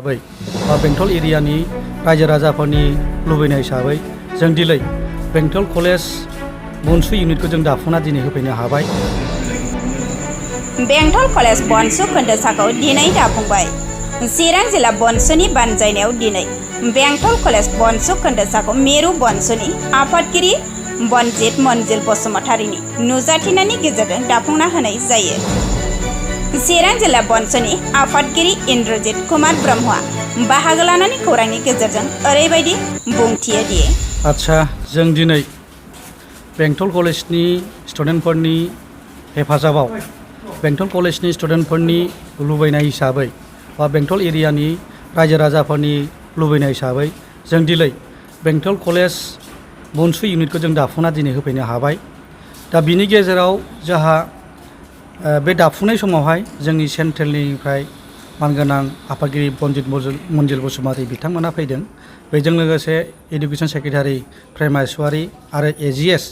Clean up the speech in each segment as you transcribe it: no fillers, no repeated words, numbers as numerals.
बेंटल एरियानि रायजो राजाफोरनि लुबैनाय हिसाबै जों दिनै बेंटल कलेज बनसु इउनिटखौ जों दाफुंना दिनै होफैनो हाबाय। बेंटल कलेज बनसु खोन्दोसाखौ दिनै दाफुंबाय। चिरां जिल्ला बनसुनि बानजायनायाव दिनै बेंटल कलेज बनसु खोन्दोसाखौ मिरु बनसुनि आफादगिरि बनजित मनजिल बसुमतारीनि नुजाथिनायनि गेजेरजों दाफुंना होनाय जायो। चिरां जिल्ला बनसुनि आफादगिरि इन्द्रजित कुमार ब्रह्मआ बाहागो लानानै खौरांनि गेजेरजों ओरैबायदि बुंथियो दि आच्छा जों दिनै बेंटल कलेजनि स्टुडेन्टफोरनि हेफाजाबाव बेंटल कलेजनि स्टुडेन्टफोरनि लुबैनाय हिसाबै बा बेंटल एरियानि रायजो राजाफोरनि लुबैनाय हिसाबै जों दिनै बेंटल कलेज बनसु इउनिटखौ जों दाफुंना दिनै होफैनो हाबाय। दा बिनि गेजेराव जोंहा बे दाफुंनाय समावहाय जोंनि सेन्ट्रेलनिफ्राय मानगोनां आफादगिरि बनजित मनजिल बसुमतारी बिथांमोना फैदों। बेजों लोगोसे इडुकेसन सेक्रेटारि प्रेमा इसवारि आरो एजिएस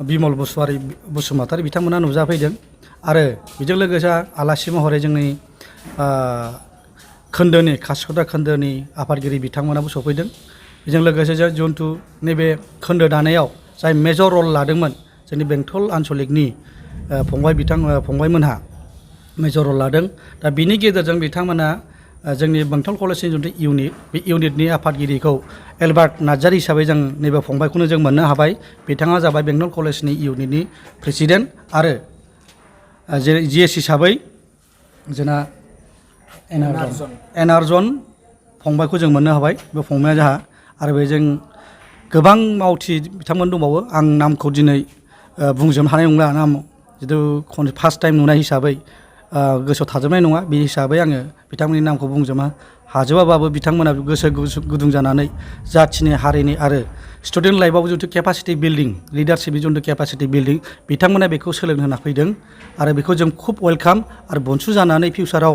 बिमल बसुमतारी बिथांमोना नुजाफैदों। आरो बेजों लोगोसे आलासि महरै जोंनि खोन्दोनि कासिकट्रा खोन्दोनि आफादगिरि बिथांमोनाबो सफैदों। बेजों लोगोसे जों जन्थु नैबे खोन्दो दानायाव जाय मेजर रल लादोंमोन जोंनि बेंटल आनसलिकनि फंबायमोनहा मेजर रल लादों। दा बिनि गेजेरजों बिथांमोना जोंनि बेंटल कलेजनि जिथु इउनिट बे इउनिटनि आफादगिरिखौ एलबार्ट नार्जारी हिसाबै जों नैबे फंबायखौनो जों मोननो हाबाय। बिथाङा जाबाय बेंटल कलेजनि इउनिटनि प्रेसिडेन्ट आरो जिएस हिसाबै जोंना एनार्जन फंबायखौ जों मोननो हाबाय। बे फंबाया जोंहा आरो बेजों गोबां मावथि बिथांमोन दंबावो। आं नामखौ दिनै बुंजोबनो हानाय नंला। नाम जिथु फार्स्ट टाइम नुनाय हिसाबै गोसोआव थाजोबनाय नङा। बे हिसाबै आङो बिथांमोननि नामखौ बुंजोबनो हाजोबाबाबो बिथांमोना गोसो गुदुं जानानै जाथिनि हारिनि आरो स्टुडेन्ट लाइफआव जिथु केपासिटि बिल्डिं लिडारशिपनि जिथु केपासिटि बिल्डिं बिथांमोना बेखौ सोलोंनो होना फैदों। आरो बेखौ जों खुब वेलकाम आरो बनसु जानानै फिउचाराव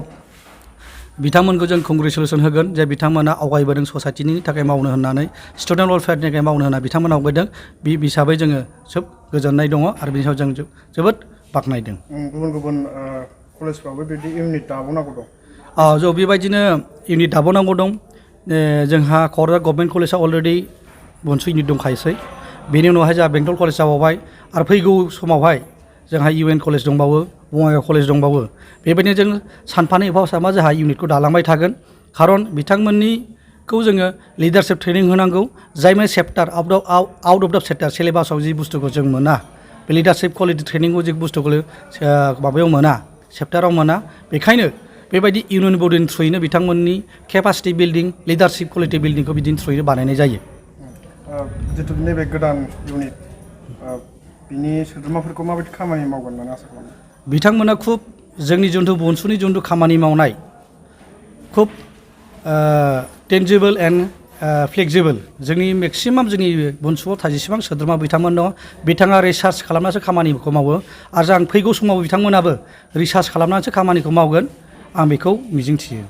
बिथांमोनखौ जों कंग्रेचुलेसन होगोन जे बिथांमोना आवगायबोदों ससाइटिनि थाखाय मावनो होननानै स्टुडेन्ट वेलफेयारनि थाखाय मावनो होनना बिथांमोना आवगायदों। बे हिसाबै जोङो जोब गोजोननाय दङ आरो बिनि सायाव जों जोबोद बाख्नायदों। गुबुन गुबुन कलेजफ्रावबो बिदि इउनिट दाबावनांगौ दं। ज' बेबायदिनो इउनिट दाबावनांगौ दं। जोंहा क'क्राझार गभर्नमेन्ट कलेजआ अलरेडि बनसु इउनिट दंखायोसै। बेनि उनावहाय जोंहा बेंटल कलेज जाबावबाय आरो फैगौ समावहाय जोंहा इउएन कलेज दंबावो, बङाइगाव कलेज दंबावो। बेबायदिनो जों सानफानि एफा सामा जोंहा इउनिटखौ दालांबाय थागोन। खारन बिथांमोननिखौ जोङो लिडारशिप ट्रेनिं होनांगौ। जाय माने चेप्टार आउट अफ द चेप्टार सिलेबासाव जि बुस्थुखौ जों मोना, बे लिडारशिप क्वालिटि ट्रेनिंखौ जि बुस्थुखौ माबायाव मोना, चेप्टाराव मोना। बेखायनो बेबायदि इउनियन बडिनि थ्रुयैनो बिथांमोननि केपासिटि बिल्डिं लिडारशिप क्वालिटि बिल्डिंखौ बिदिनो थ्रुयैनो बानायनाय जायो। जिथु नैबे गोदान इउनिट बिनि सोद्रोमाफोरखौ माबायदि खामानि मावगोन होननानै आसा खालामो? बिथांमोना खुब जोंनि जिथु बनसुनि जिथु खामानि मावनाय खुब टेनजिबोल एन्ड फ्लेक्सिबोल। जोंनि मेक्सिमाम जोंनि बनसुआव जेसेबां सोद्रोमा बिथांमोन दङ बिथाङा रिसार्च खालामनासो खामानिखौ मावो। आरो आं फैगौ समाव बिथांमोनाबो रिसार्च खालामनानैसो खामानिखौ मावगोन आं बेखौ मिजिंथियो।